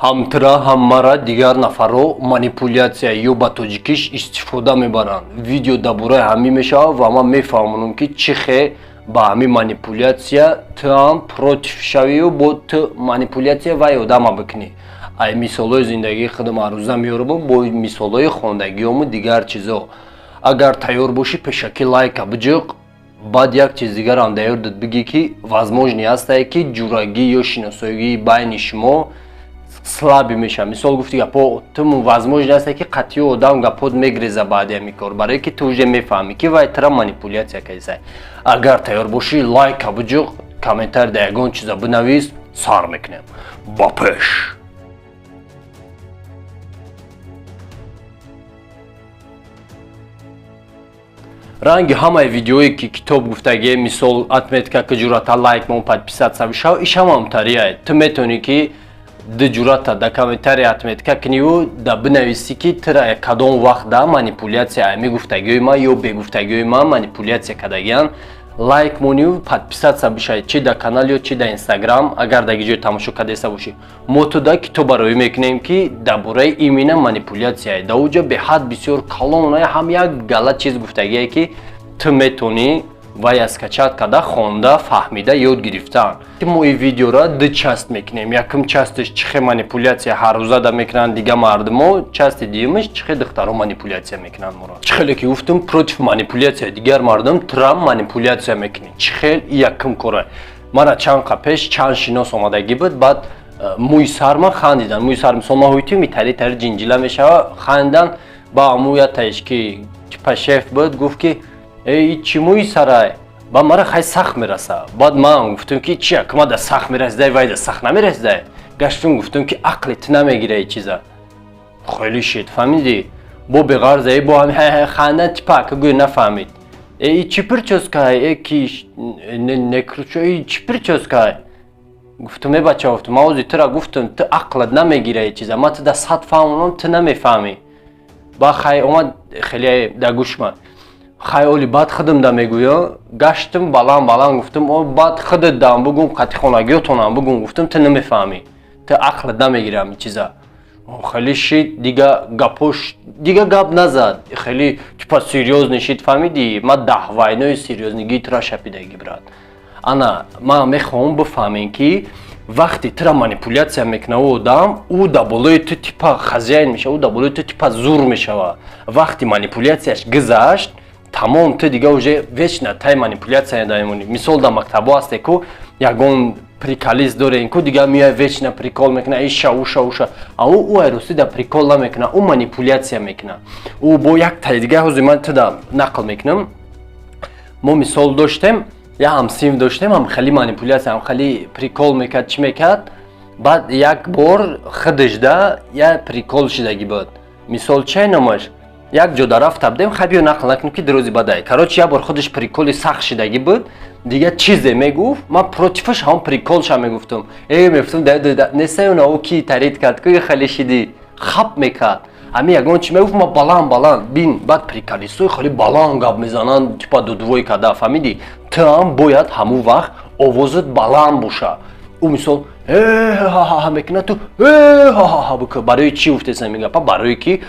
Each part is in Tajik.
Ҳам тира, ҳам мара дигар нафарҳо манипулятсия ё ба тоҷикиш истифода мебаранд. Видео дар бораи ҳамин мешавад ва ман мефаҳмонам, ки чӣ хел ба ҳамин манипулятсия ту ҳам против шавию бо ту манипулятсия вай одама бикунӣ. Ай мисолҳои зиндагии худам арӯза меёрам, бо мисолҳои хондагиёму дигар чизо. Агар тайёр бошӣ, пешакӣ лайка биҷиқ. Баъд як чиз дигарам дар ёдат бигӣ, ки возможно ҳастае, ки ҷурагӣ ё шиносоигии байни шумо слабый мешавад. Мисол, гуфти гапо, ту возможно ҳасте, ки қатъи одам гапот мегреза баъди ҳамин кор, барое ки ту уже мефаҳмӣ, ки вай тра манипулятсия кардисай. Агар тайёр бошӣ, лайка биҷиқ, комментарий дар ягон чиза бинавис. Сар мекунем, ба пеш. Ранги ҳамаи видеое, ки китоб гуфтагие, мисол, отметка ки ҷурата, лайк мон, подписаться бишав, иш ҳамаамтария. Ту метавонӣ, ки ду ҷурата да комментария отметка куниву да бинависӣ, ки тира кадом вақт да манипулятсия ами гуфтагиҳои ман ё бегуфтагиҳои ман манипулятсия кардагиян. Лайк мониву подписаться бишавед, чи да канал ё чи да Инстаграм, агар даги ҷой тамошо кардаиста бошӣ. Мо ту да китоба рӯӣ мекунем, ки дар бораи именно манипулятсия. Да уҷа беҳад бисёр калон ҳам як гала чиз гуфтагие, ки ту метавонӣ вай скачать карда, хонда, фаҳмида, ёд гирифтан. Мо ин видеоро ду часть мекунем. Якум часть ш чӣ хел манипулятсия ҳаррӯзада мекунанд дига мардумо, часть и дуюмаш чӣ хел духтаро манипулятсия мекунанд моро. Чӣ хеле ки гуфтум, против манипулятсия дигар мардум трам манипулятсия мекунӣ, чӣ хел? Якум кора. Мара чанд қа пеш чанд шинос омадагӣ буд, баъд мӯи сар ман хандидан. Мӯи сар, мисол, ман ҳуйтим итари тари ҷинҷила мешава, хандан. Ба амӯ ятаиш, ки типа шеф буд, гуфт, ки эй, чӣ мӯи сарай? Баъд мара хай сахт мераса. Баъд ман гуфтам, ки чи акма да сахт мерасидай, вай да сахт намерасидай. Гаштум, гуфтам, ки ақли ту намегира и чиза. Хеле шид, фаҳмидӣ? Бо беғарза бо хандан, типа ака гӯё нафаҳмид. Э, чӣ прическа й? Э, ки некручо, чӣ прическа й? Гуфтум: э, бача, гуфтум, ман ози тура гуфтум, ту ақлат намегира и чиза. Ман ту да сад фаҳмонам, ту намефаҳмӣ. Ба хай омад, хеле да гӯшма хай оли, баъд худам да мегӯё. Гаштум, баланд баланд гуфтум: о, баъд худат дам бугум, қати хонагиётонам бугум. Гуфтум: ту намефаҳмӣ, ту ақлат намегира ҳамин чиза. Хеле шид, дига гапош, дига гап назад, хеле типа серьёзный шид, фаҳмидӣ? Ман даҳвайнои серьёзный гии тура шапидаги, брат. Ана ман мехоҳам бифаҳмем, ки вақте тура манипулятсия мекунад одам, ӯ дар болои ту типа хозяин мешава, ӯ дар болои ту типа зур мешава. Вақти манипулятсияш гузашт, тамом, ту дига уже вечно тай манипулятсия дамемонӣ. Мисол, дар мактабҳо ҳасте ку, ягон приколист дорем ку, дига меояд, вечно прикол мекунад, иша, уша, уша. А ӯ айросӣ да прикол намекунад, ӯ манипулятсия мекунад. Ӯ бо як таи дига ҳозир ман туда нақл мекунам. Мо мисол доштем, як ҳамсинф доштем, ҳам хеле манипулятсия, ҳам хеле прикол мекард, чӣ мекард. Баъд як бор худашда як прикол шидагӣ буд. Мисол, чай номаш, як ҷода рафта будем. Хай, биё, нақл накунем, ки дирӯзи бадай. Короче, як бор худаш прикол и сахт шидагӣ буд, дига чизе мегуфт, ман против аш ҳамон прикол ша мегуфтум. Э, мегуфтум, несаюна ӯ ки тарид кард ку, хеле шиди хап мекард. Ҳамин ягон чи мегуфт, ма баланд баланд бин. Баъд приколист ои хеле баланд гап мезананд, типа дудвой када, фаҳмидӣ? Ту ҳам бояд ҳамун вақт овозат баланд боша. Ӯ, мисол, ҳа мекунад, ту ҳа бикун. Барои чӣ гуфтесам ин гапа? Барое ки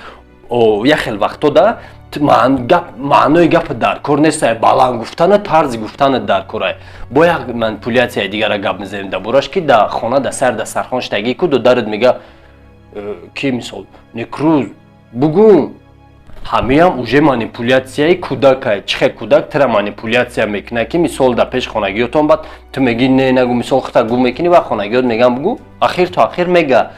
як хел вақто да маънои гапа дар кор нестай, баланд гуфтана, тарзи гуфтана дар корай. Бо як манипулятсияи дигара гап мезанем дар бораш, ки дар хона, дар сари дастархон штагӣ ку, додарат мега, ки мисол, некрӯз бугун. Ҳамиам уже манипулятсияи кӯдакай. Чӣ хел кӯдак тира манипулятсия мекунад, ки мисол, дар пеш хонагиётон, баъд ту мегӣ: не, нагу. Мисол, хута гу мекунӣ ва хонагиёт меган: бугу. Ахир то ахир мега.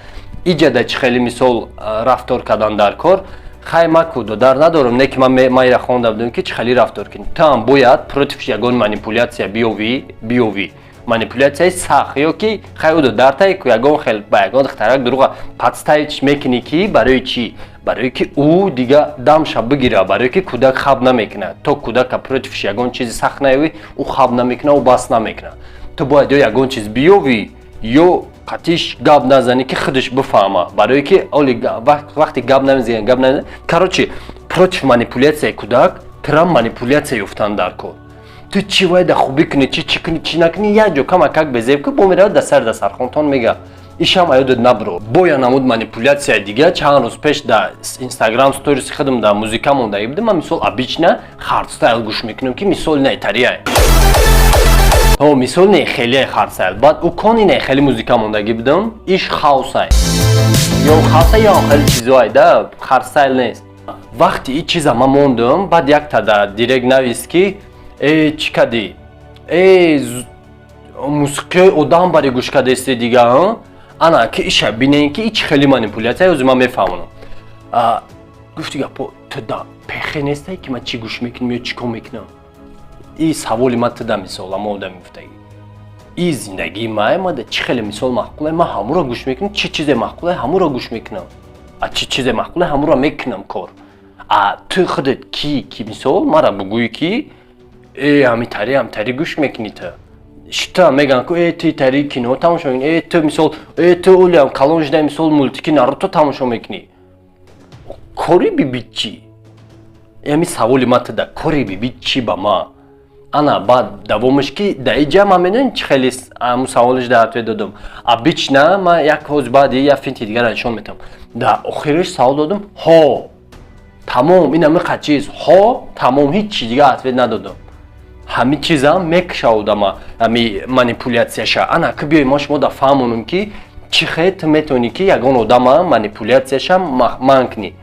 Иҷада чӣ хеле, мисол, рафтор кардан дар кор? Хай, ма ку додар надорам, не ки ман майра хонда будам, ки чӣ хеле рафтор кунӣ. Ту ҳам бояд против ягон манипулятсия биёвӣ, манипулятсияи сахт, ё ки хай, ӯ додартай ку, ягон хел ба ягон духтарак дурӯға подставить мекунӣ. Ки барои чӣ? Барое ки ӯ дига дамша бигира, барое ки кӯдак хаб намекунад. То кӯдака против ш ягон чизи сахт наёвӣ, ӯ хаб намекунад, ӯ бас намекунад. Ту бояд ё ягон чиз биёвӣ, ё қатиш гап назанӣ, ки худаш бифаҳма. Барое ки оли вақте гап намезанӣ, гап намезанӣ. Короче, против манипуляцияи кӯдак тира манипуляция ёфтан дар кор. Ту чӣ бояд хубӣ кунӣ, чӣ чӣ кунӣ, чӣ накунӣ, як ҷо камакак безеб ку, бо меравад, дар сари дастархонтон мега. Ишам аёдат набро. Боя намуд манипуляция дига. Чанд рӯз пеш да Инстаграм сториси худам да музика мондаги будам. Ман, мисол, обычно хардстайл гӯш мекунам, ки мисол найтария, о, мисол, не хеле хардстайл. Баъд ӯ кони не хеле музика мондагӣ будам. Иш хаусай ё хауса ё хеле чизоай да, хардстайл нест. Вақти и чиза ман мондум, баъд якта да директ навист, ки: «Э, чӣ кардӣ? Э, мусиқиҳои одам бари гӯш кардасти дига?» Ана ки иша бинем, ки ич хеле манипуляция. Ӯзи ман мефаҳмонам. Гуфти гапо: «Ту да пехе нестай, ки ман чӣ гӯш мекунам ё чӣ кор мекунам?» И саволи ман туда, мисол, ама одами гуфтагӣ: и зиндагии май, мада чӣ хеле, мисол, маъқулай, ман ҳамуро гӯш мекунам, чӣ чизе маъқулай, ҳамуро гӯш мекунам, а чӣ чизе маъқулай, ҳамуро мекунам кор. А ту худат ки, мисол, мара бугӯӣ, ки э, ҳамитари, ҳамитари гӯш мекунӣ ту? Шита мегӯянд ку: «Э, ту тари кино тамошо мекунӣ, э, ту, мисол, э, ту олиам калон шудаи, мисол, мультики Наруто тамошо мекунӣ». Кори биби чӣ? Ами саволи ма туда: кори биби чӣ ба ма? Ана баъд давомаш, ки да иҷа ман медонем чӣ хеле аму саволаш да ответ додам. Обычно ман як ҳоз баъди як финти дигара нишон метавам. Да охириш савол додам: «Ҳо, тамом, ин ҳамиқа чиз, ҳо, тамом». Ҳеҷ чи дига ответ надодам. Ҳами чизам мекуша одама, ҳами манипуляцияша. Ана ки биёй, мо шумо да фаҳмонам, ки чӣ хел ту метавонӣ, ки ягон одама манипуляцияша манъ кунӣ.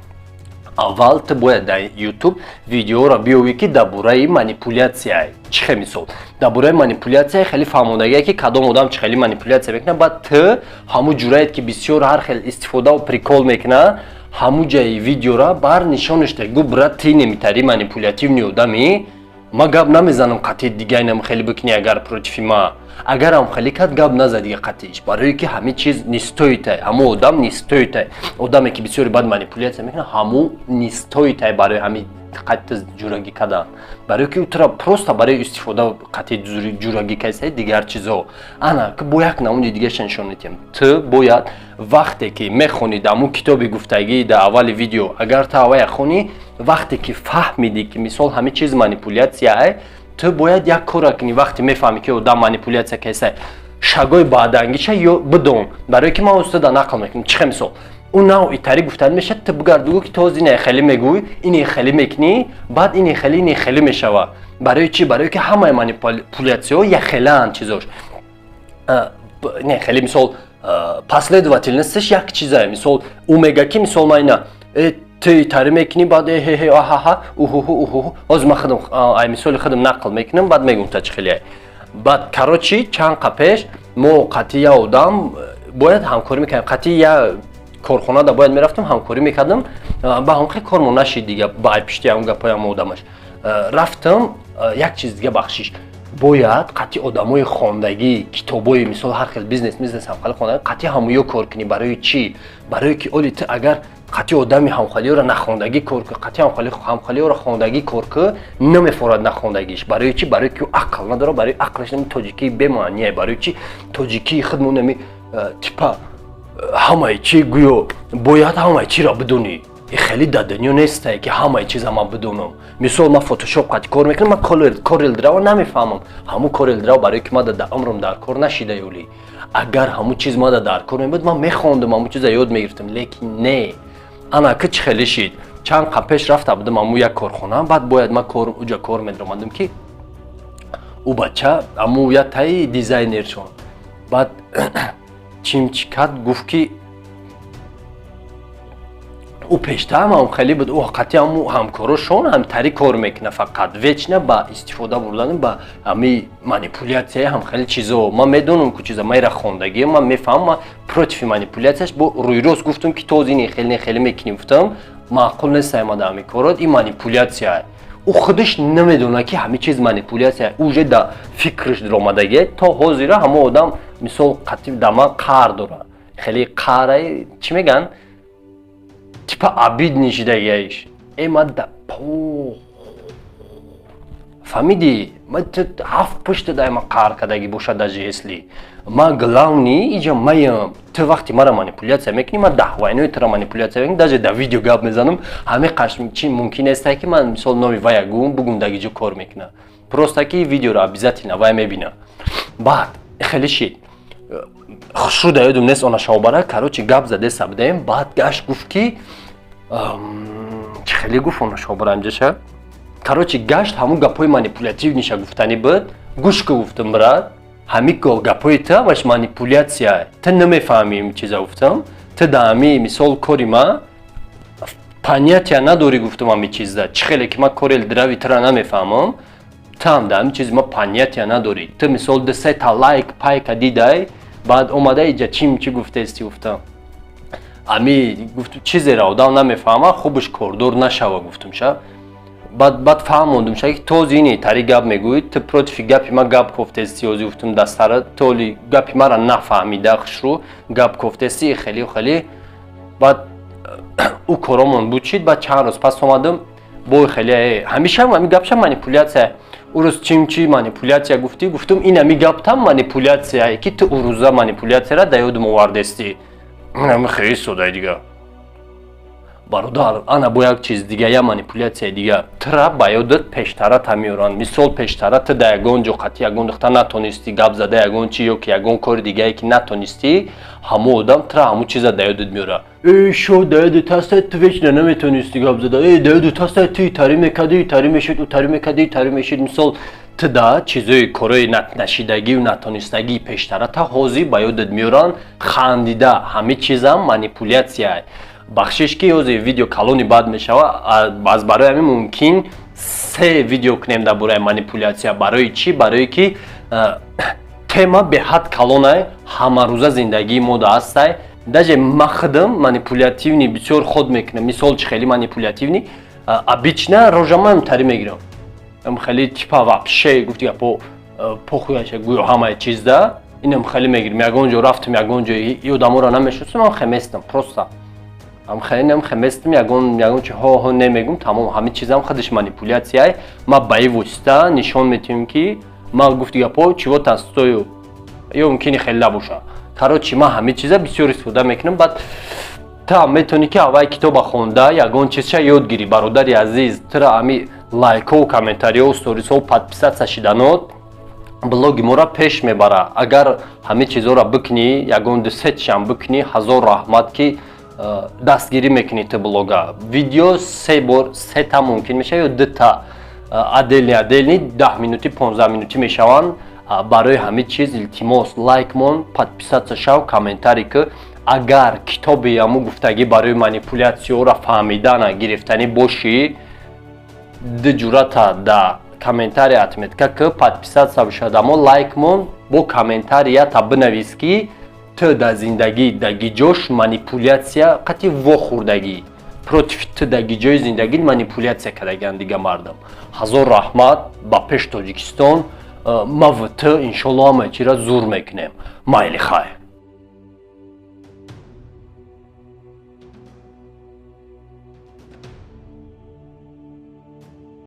Аввал ту бояд дар Ютуб видеоро биёвӣ, ки дар бораи манипуляция чӣ хел, мисол, дар бораи манипуляция хеле фаҳмондагие, ки кадом одам чӣ хеле манипуляция мекунад. Баъд ту ҳамун ҷурает, ки бисёр ҳар хел истифодаву прикол мекунад, ҳамун ҷаи видеора бар нишонаш да гу: «Брат, ти немитари манипулятивный одамӣ, ма гап намезанам қатъи дига, инам хеле бикунӣ. Агар против ма, агарам хеле кард, гап наза дига қатъиш, барое ки ҳамин чиз не стоит ай, ҳамун одам не стоит ай. Одаме, ки бисёри бад манипуляция мекунад, ҳамун не стоит ай барои ҳамин қатъи ҷурагӣ кардан, барое ки тура просто барои истифода қатъи ҷурагӣ кайсай, дигар чизо». Ана ки бо як намуди дигаша нишон медиҳам. Ту бояд вақте ки мехонӣ дар ҳамун китоби гуфтагӣ дар аввали видео, агар ту аввая хонӣ, вақте ки фаҳмидӣ, ки, мисол, ҳамин чиз манипуляция ай, ту бояд як кора кунӣ. Вақте мефаҳмӣ, ки одам манипуляция кайсай, шагои баъдангиша ё бидон, барое ки ман устода нақл мекунам чӣ хел, мисол, ӯ навъи тари гуфтан мешавад. Ту бигард, бугӯ, ки тоз ине хеле мегӯй, ине хеле мекунӣ, баъд ине хеле, ине хеле мешава. Барои чӣ? Барое ки ҳамаи манипуляцияҳо якхелаанд, чизош не хеле, мисол, последовательность аш як чизае. Мисол, ӯ мега, ки, мисол, ман ина ту тари мекунӣ, баъд эҳеҳе, аҳаҳа, уҳуҳу, уҳуҳу. Ҳозир ман худам ай мисоли худам нақл мекунам, баъд мегӯм та чӣ хеле. Баъд, короче, чанд қа пеш мо қатъи я одам бояд ҳамкорӣ мекардем, қатъи я корхонада бояд мерафтам, ҳамкорӣ мекардам. Ба ҳамхе кормон нашид дига, ба ай пишти ҳамн гапҳои ҳам одамаш рафтам. Як чиз дига, бахшиш, бояд қатъи одамои хондагӣ, китобои, мисол, ҳар хел бизнес, бизнес ҳамхали хондагӣ, қатъи ҳамуё кор кунӣ. Барои чӣ? Барое ки оли ту агар қатъи одами ҳамхалиёро нахондагӣ кор кӯ, қатъи ҳамхалиёро хондагӣ кор кӯ, намефорад нахондагиш. Барои чӣ? Барои ки ақл надорад, барои ақлаш нами тоҷикии бемаъние. Барои чӣ тоҷикии худмон нами типа ҳамаи чӣ гӯё бояд ҳамаи чиро бидонӣ? Хеле дар дунё нестае, ки ҳамаи чиза ман бидонам. Мисол, ман Фотошоп қати кор мекунам, ман Corel Draw намефаҳмам. Ҳамун Corel Draw барое ки мада дар умрам дар кор нашида. Юли агар ҳамун чиз мада дар кор мебуд, ман мехондам, ҳамун чиза ёд мегирифтам, лекин не. Ана ки чӣ хеле шид. Чанд қа пеш рафта будам ҳамун як корхона. Баъд бояд ман уҷа кор медаромадам, ки ӯ бача ҳамун як таи дизайнершон. Баъд чимчи кард, гуфт, ки ӯ пештарам ҳам хеле буд, ӯ қатъи ҳаму ҳамкорошон ҳамтари кор мекунад, фақат вечно ба истифода бурдан, ба ҳами манипуляция, ҳам хеле чизо. Ман медонам ку чиза, ман ира хондагиам, ман мефаҳмам, ман против манипуляция ш. Бо рӯйрост гуфтам, ки тоз ини хеле не хеле мекунӣ, гуфтам, маъқул нест аймада ҳами корот, ин манипуляция. Ӯ худаш намедонад, ки ҳамин чиз манипуляция, уже да фикраш даромадагие. То ҳозира ҳамон одам, мисол, қатъи да ман қаҳр дорад, хеле қаҳрай, чӣ мегӯянд, типа обидный шидагиаш. Э, ма да фаҳмидӣ, ма ҳафт пушта дай ма қаҳр кардагӣ бошад, даже если ма главный иҷа маям, ту вақти мара манипуляция мекунӣ, ма даҳвайнои тура манипуляция мекунӣ. Даже да видео гап мезанам, ҳамин қаш чи мумкин нестай, ки ман, мисол, номи вая гум бугум, даг иҷо кор мекунам, просто ки видеоро обязательно вай мебина. Баъд хеле шид. Хушрӯ да ёдум нест, она шавбара. Короче, гап задеса будем. Баъд гашт, гуфт, ки чӣ хеле гуфт, она шавбара инҷаша. Короче, гашт, ҳамун гапҳои манипулятивный ша гуфтанӣ буд. Гӯш ку, гуфтам, брат, ҳами гапҳои ту ҳамаш манипуляция, ту намефаҳмӣ ин чиза. Гуфтам, ту да ҳами мисол кори ма понятия надорӣ. Гуфтам, ҳами чизда чӣ хеле ки ман кори драви тура намефаҳмам, ту ҳам да ҳами чизи ма понятия надорӣ. Ту мисол ду сета лайк пайка дидай, баъд омада иҷа чим чӣ гуфтаисти. Гуфтам, ами гуфт, чизеро одам намефаҳма, хубаш кордор нашава, гуфтум ша. Баъд фаҳмондум ша, ки този ини тари гап мегӯӣ, ту против гапи ма гап кофтести ози. Гуфтум, дастара толи гапи мара нафаҳмида, хушрӯ гап кофтести, хеле хеле. Баъд ӯ коромон буд, шид. Баъд чанд рӯз пас омадам, бой хеле ҳамеша ҳами гапша манипуляция. Ӯ рӯз чим чи манипуляция гуфтӣ? Гуфтум, ин ҳами гаптам манипуляция, ки ту ӯ рӯза манипуляцияра да ёдум овардестӣ. Ҳами хеле содаи дига, бародар. Ана бо як чиз дига, я манипуляцияи дига: тура ба ёдат пештарата меоранд. Мисол, пештара ту да ягон ҷо қатъи ягон духтар натонистӣ гап зада, ягон чи ё ки ягон кори дигае ки натонистӣ, ҳамон одам тура ҳамон чиза да ёдат меора: «Э, шо, да ёдат ҳаста, ту вечно наметонистӣ гап зада? Э, да ёдат ҳаста, ту итарӣ мекардӣ, итарӣ мешуд, утарӣ мекардӣ, итарӣ мешуд?» Мисол, ту да чизои корои нашидагию натонистагии пештарата ҳозир ба ёдат меоранд хандида. Ҳамин чизам манипуляция. Бахшиш, ки ҳозир видео калони бад мешава. Аз барои ҳамин мумкин се видео кунем дар бораи манипуляция. Барои чӣ? Барое ки тема беҳад калонай, ҳамарӯза зиндагии мо да ҳастай. Даже ма худам манипулятивный бисёр ход мекунам. Мисол, чӣ хеле манипулятивный? Обычно рожамаам тари мегирам, хеле типа вообще гуфти гапо, похуй аша, гӯё ҳамаи чизда инам хеле мегирем. Ягон ҷо рафтем, ягон ҷо и одаморо намешиносем, ам хеместам, просто ам хеле нам хеместам, ягон чи ҳо ҳо немегум, тамом. Ҳамин чизам худаш манипуляция. Ма ба ин восита нишон метиҳем, ки ма, гуфти гапо, чего-то стою, ё мумкини хеле набоша. Короче, ман ҳамин чиза бисёр истифода мекунам. Баъд та метавонӣ, ки аввай китоба хонда, ягон чизша ёд гирӣ. Бародари азиз, тура ҳами лайкҳо, комментариҳо, сторисҳо, подписаться шиданот блоги моро пеш мебара. Агар ҳамин чизҳоро бикунӣ, ягон дусетшам бикунӣ, ҳазор раҳмат, ки дастгирӣ мекунӣ ту блога. Видео се бор сета мумкин мешава ё дута отдельный отдельный 10 минутӣ, 15 минутӣ мешаванд. Барои ҳамин чиз, илтимос, лайк мон, подписаться шав, комментарий ки. Агар китоби ҳамун гуфтагӣ барои манипуляцияҳоро фаҳмидана гирифтанӣ бошӣ, ду ҷурата да комментария отметка ки, подписаться бишадамо, лайк мон, бо комментарията бинавис, ки ту дар зиндагӣ дагиҷош манипуляция қати вохӯрдагӣ, против ту дагиҷои зиндагӣ манипуляция кардагиан дига мардам. Ҳазор раҳмат. Ба пеш, Тоҷикистон! Ма ва ту, иншолло, ҳамаи чиро зур мекунем. Майли, хайр.